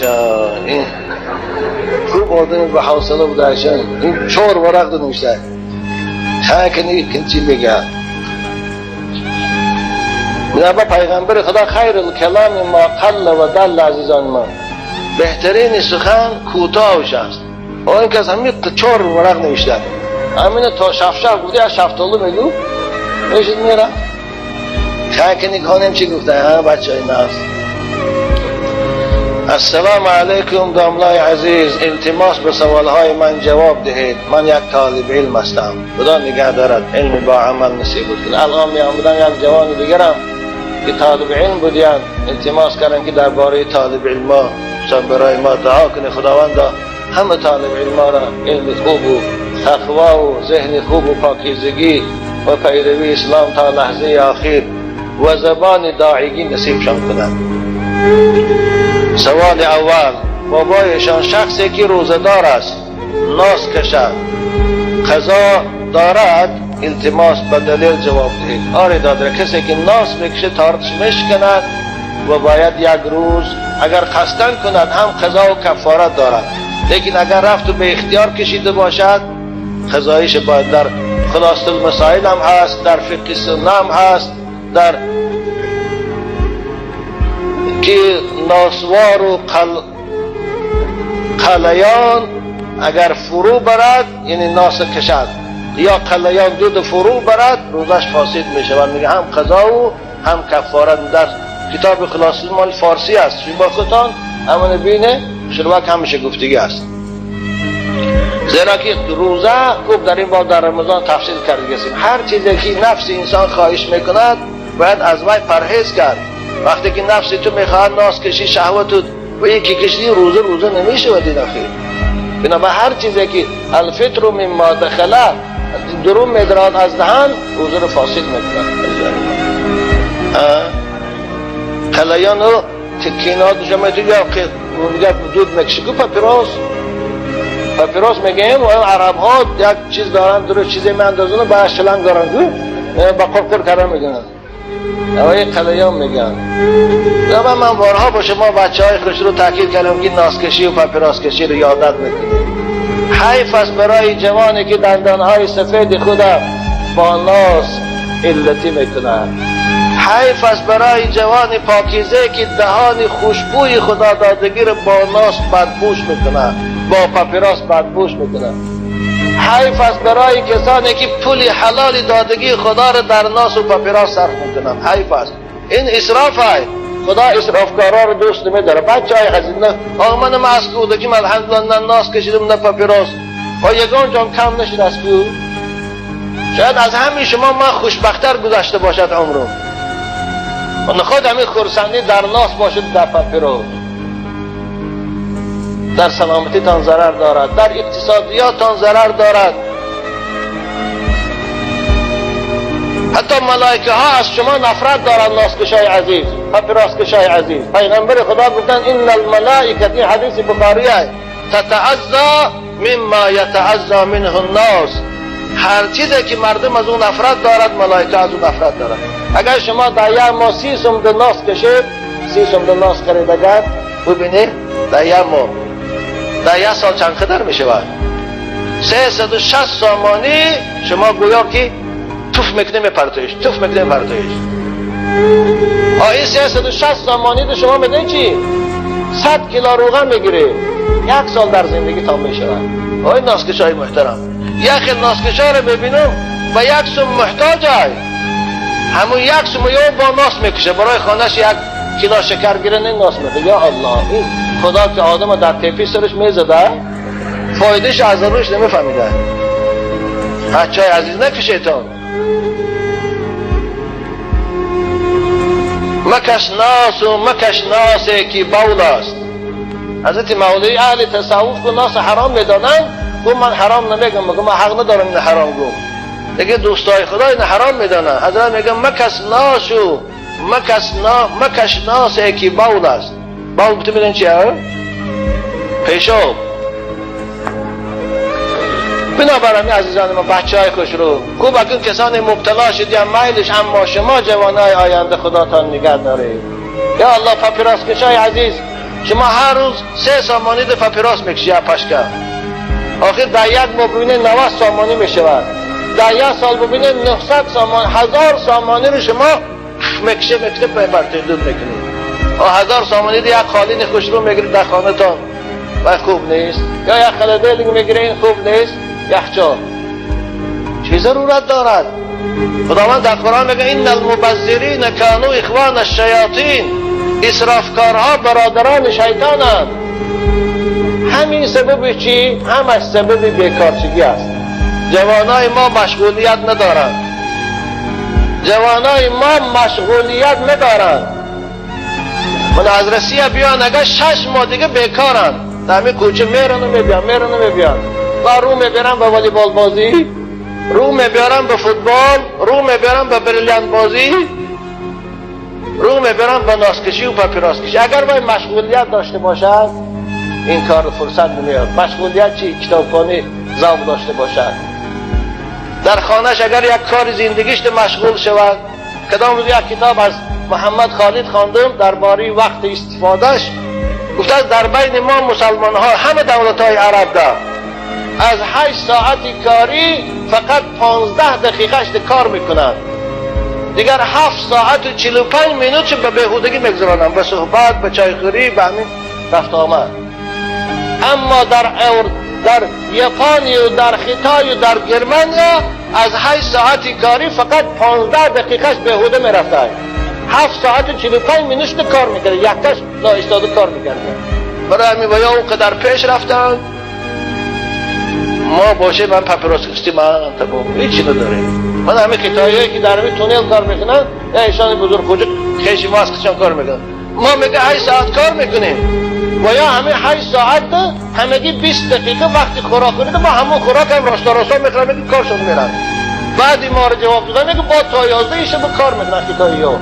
این خوب آدم به حوصله بوده این 4 ورق نوشته خاکنی چی میگه بنابر پیغمبر خدا خیر الکلام ما قل و دل. عزیزان من بهترین سخن کوتاهش است. و این کس همین 4 ورق نوشته همین تا شفشف بوده از شفتالو میگو میشید میره خاکنی خانم چی گفته ها بچه های ناز. السلام علیکم داملای عزیز، التماس به سوالهای من جواب دهید. من یک طالب علم هستم، خدا نگه دارد علم با عمل نصیب کنه. الان می آمدم یک جوان دیگرم که طالب علم بودیم، التماس کردم که درباره طالب علم ها برای ما دعا کنه. خداوند همه طالب علم ها را علم خوب و تقوا و ذهن خوب و پاکیزگی و پیروی اسلام تا لحظه آخر و زبان داعیگی نصیبشان کند. سوال اول: بابایشان شخصی که روزه‌دار است ناز کشد قضا دارد؟ التماس به دلیل جواب دهید. آره دادره، کسی که ناز میکشه تارتش میشکند و باید یک روز اگر قصدن کند هم قضا و کفاره دارد، لیکن اگر رفت و به اختیار کشیده باشد قضایش باید در خلاصة المسائل هم هست، در فقه سنه هم هست، در که ناسوار و قلیان اگر فرو برد، یعنی ناس کشد یا قلیان دود فرو برد، روزش فاسد میشه و میگه هم قضا و هم کفاره. در کتاب خلاصه مال فارسی است، شما خودتان همون بینه شروع همیشه گفتگی است، زیرا که روزه خوب در این باب در رمضان تفصیل کرده گسیم. هر چیزی که نفس انسان خواهش میکند باید از وی پرهیز کرد. وقتی که نفس تو میخواهد ناز کشی شهوت و یکی کشی روزه روزه نمیشه و دین آخر. بنابر هر چیزی که الفطر مما دخله درون میدراد از دهن روزه رو فاسد میکند. قلیان رو تکینات جمعیت یا دود میکشه که پاپیروس پاپیروس میگیم و عرب ها یک چیز دارن درو چیزی میاندازن و باید شلنگ دارن با قرقر کردن میگن اوه قلیان میگن. من بارها با شما بچه های خوش رو تاکید کردم که نازکشی و پاپیروس کشی رو یادت میکنید. حیف است برای جوانی که دندانهای سفید خود با ناز علتی میکنند. حیف است برای جوان پاکیزه که دهان خوشبوی خدا دادگی رو با ناز بدبوش میکنند، با پاپیروس بدبوش میکنند. حیف است برای کسانی که پول حلال دادگی خدا را در ناس و پاپیروس صرف میکنند. حیف است، این اسراف است. خدا اسرافکارا رو دوست نمیداره. بچه های عزیز، آقا من از کودکیم الحمدلله نه ناس کشیدم نه پاپیروس و یگان جان کم نشد از کو. شاید از همین شما من خوشبخت‌تر گذشته باشد عمرم. و خود همین خرسندی در ناس باشد در پاپیروس، در سلامتی تان ضرر دارد، در اقتصادیات تان ضرر دارد. حتی ملائکه ها از شما نفرت دارند. ناسکشای عزیز، پاپیروسکشای عزیز، پیغمبر خدا گفتند ان الملائکه، این حدیث بخاری است، تتعزى مما یتعزى منه الناس. هر چیزی که مردم از اون نفرت دارد ملائکه از اون نفرت دارد. اگر شما در یک ماه 30 سوم ناس کشید، 30 سوم ناس خرید، اگر ببینید در یک ماه، در یک سال چند قدر می شود؟ 360 سامانی. شما گویا که توف میکنه میپرتویش، توف میکنه میپرتویش. این 360 سامانی رو شما میدونی چی؟ 100 کیلو روغن میگیره، یک سال در زندگی تام میشود. آی ناسکشای محترم، یک ناسکشای رو ببینم و یک سوم محتاج های، همون یک سوم یه با ناس میکشه برای خانهش یک کیلو شکر گیره، نه ناس میکشه. یا الله، این خدا که آدم در تپی سرش میزده فایدهش از روش نمیفهمیده. بچه های عزیز نکشیتون. مکش ناس و مکش ناسی که بول است. حضرت مولوی اهل تصوف که ناس حرام میدانند، گفت من حرام نمیگم، میگم من حق ندارم این حرام گفت. دیگه دوستای خدا این حرام میدانند. حضرت میگه مکش ناس و مکش ناسی که بول است. بول تو میدونی چیه؟ پیشاب. بنابراین عزیزان ما، بچه های خوش رو خوب اکنون کسانی مبتلا شد یا میلش، اما شما جوانای آینده خداتان نگه داره. یا الله پاپیروس کشای عزیز، شما هر روز 3 سامانی ده پاپیروس میکشی یا پشکه. آخر در یک ماه ببینه 90 سامانی میشود. در یک سال ببینه 900 سامان، 1000 سامانی رو شما میکشه میکشه پرتوی دود میکنید. 1000 سامانی ده یک خالی خوش رو میگیرید در خانه تان و خوب نیست، یا یک خلده دیگه میگیره این خوب نیست. یخچال چه ضرورت دارد؟ خداوند در قرآن میگه ان المبذرین کانوا اخوان الشیاطین، اسرافکارها برادران شیطانند. همین سبب چی؟ همش سبب بیکارچگی است. جوانای ما مشغولیت ندارند. جوانای ما مشغولیت ندارند. من از رسیه بیان اگه 6 ماه دیگه بیکارند، در همین کوچه میرن و میبیان، میرن و میبیان، و رو میبرن به والیبال بازی، رو میبرن به فوتبال، رو میبرن به بریلیانت بازی، رو میبرن به ناسکشی و پاپیروسکشی. اگر باید مشغولیت داشته باشد این کار فرصت نمیاد. مشغولیت چی؟ کتابخوانی ذوق داشته باشد، در خانهش اگر یک کار زندگیش مشغول شود. کدام روز یک کتاب از محمد خالد خواندم درباره وقت استفادهش، گفته در بین ما مسلمان ها همه دولت های عرب ده از 8 ساعت کاری فقط 15 دقیقهش کار میکنند، دیگر 7 ساعت و 45 منوت به بیهودگی میگذرانند، به صحبت، به چایخوری، به همین رفت آمد. اما در یاپانی و در خیتای و در گرمانیا از 8 ساعت کاری فقط 15 دقیقهش بیهوده میرفته، 7 ساعت و 45 منوت کار میکرده، یکش ناایستاده کار میکرده. برای همین و یا اونقدر پیش رفتن ما باشه من پاپیروس کشتی من تمام هیچی نداریم. من همه خیتایی‌هایی که در همین تونل کار میکنن یا ایشان بزرگ کوچک خیشی واسطشان کار میکنن، ما میگه 8 ساعت کار میکنیم و یا همه 8 ساعت همگی 20 دقیقه وقتی خوراک کنید، ما همون خوراک هم راستا راستا میخورن، میگه کارشون میرن. بعد ما رو جواب دادن میگه با تا 11 شب کار میکنن خیتایی‌ها.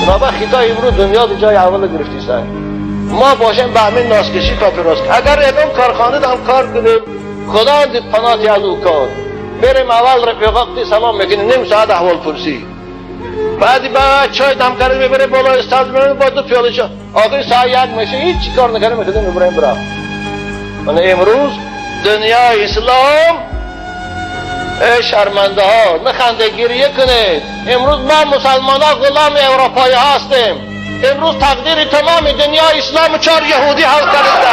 بنابراین خیتای امروز دنیا جای اول گرفتی سر. ما باشیم به همین ناسکشی پاپیروس. اگر یکم کارخانه دام کار کنیم، خدا دید پناهی از او کار. بریم اول رفیقاتی سلام میکنیم، نیم ساعت احوال پرسی. بعدی بعد چای دم کرده میبره بالا استاد میبره با 2 پیاله چای. آخر ساعت 1 میشه هیچ کار نکنه میخواد میبریم برا. من امروز دنیای اسلام ای شرمنده ها نخنده گریه کنید. امروز ما مسلمان ها غلام اروپایی هستیم. امروز تقدیر تمام دنیای اسلام 4 یهودی حل کرده.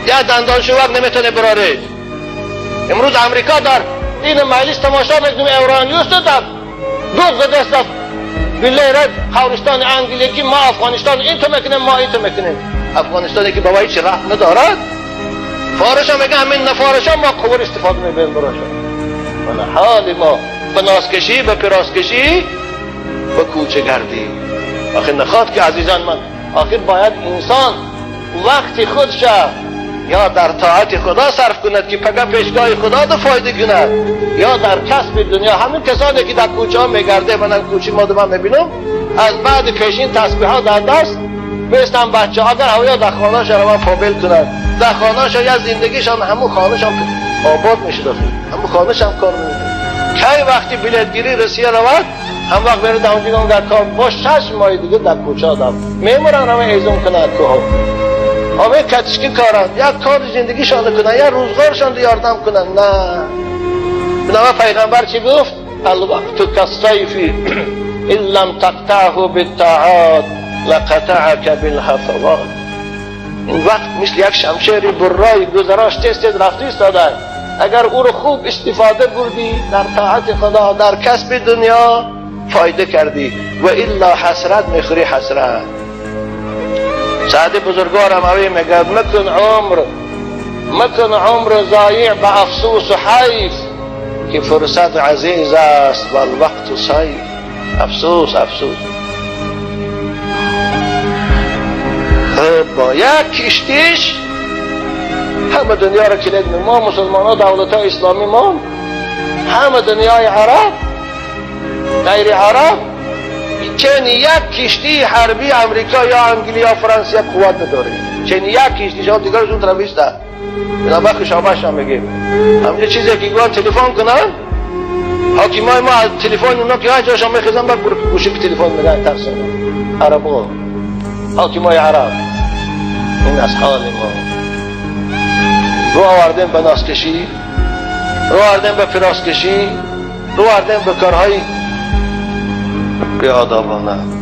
یا دندان شوک نمیتونه برارید. امروز امریکا در این مجلس تماشا میکنیم اورانیوس در دو دست است بالله رد خاورستان انگلیه که ما افغانستان این تو میکنیم، ما این تو میکنیم. افغانستانی که بابا هیچ رحم ندارد. فارس هم میگه همین نفارس هم ما قبر استفاده میبریم براشون. من حال ما به نازکشی، به پراسکشی، به کوچه گردی. آخر نخواد که عزیزان من، آخر باید انسان وقت خودش یا در طاعت خدا صرف کند که پگه پیشگاه خدا ده فایده کند، یا در کسب دنیا. همین کسانی که در کوچه ها میگرده، من کوچه ما من میبینم از بعد پیشین تسبیح ها در دست میستن بچه ها، اگر هویا در خانه شان رو پابل کنند، در خانه شان یا زندگیشان همون خانه شان آباد میشه، همون خانه شان کار میکنه. کی وقتی بلیت گیری رسیه رود هم وقت بره در اونجا در کار با 6 ماه دیگه در کوچه آدم میمورن، همه ایزون کنند کوه همه کتشکی کارن، یا کار زندگیشان کنن یا روزگارشان یاردم کنن. نه، بنابراین پیغمبر چی گفت؟ الوقت کالسیف ان لم تقطعه بالطاعات لقطعك بالهفوات. این وقت مثل یک شمشیر برای گذراش تست رفته ایستاده، اگر او رو خوب استفاده بردی در طاعت خدا در کسب دنیا فایده کردی، و الا حسرت میخوری حسرت. سعد بزرگوارم اوی میگه مکن عمر ضایع به افسوس و حیف که فرصت عزیز است و الوقت صیف. افسوس افسوس. با یک کشتیش همه دنیا را کلید. ما مسلمان ها دولت های اسلامی ما همه دنیای عرب غیر عرب چون یک کشتی حربی امریکا یا انگلیس یا فرانسه قوت نداره، چون یک کشتی شما دیگرشون طرف ایسته. بنابراین خوشابش هم میگیم همینجا چیزی که گویا تلفن کنن حاکمای ما از تلفن اونا که هر جاشان میخیزن بعد گوشی که تلفن میگن ترسانه عربا. حاکمای عرب. این از حال ما. رو آوردیم به نازکشی، رو آوردیم به فرازکشی، رو آوردیم به کارهای بیادابانه.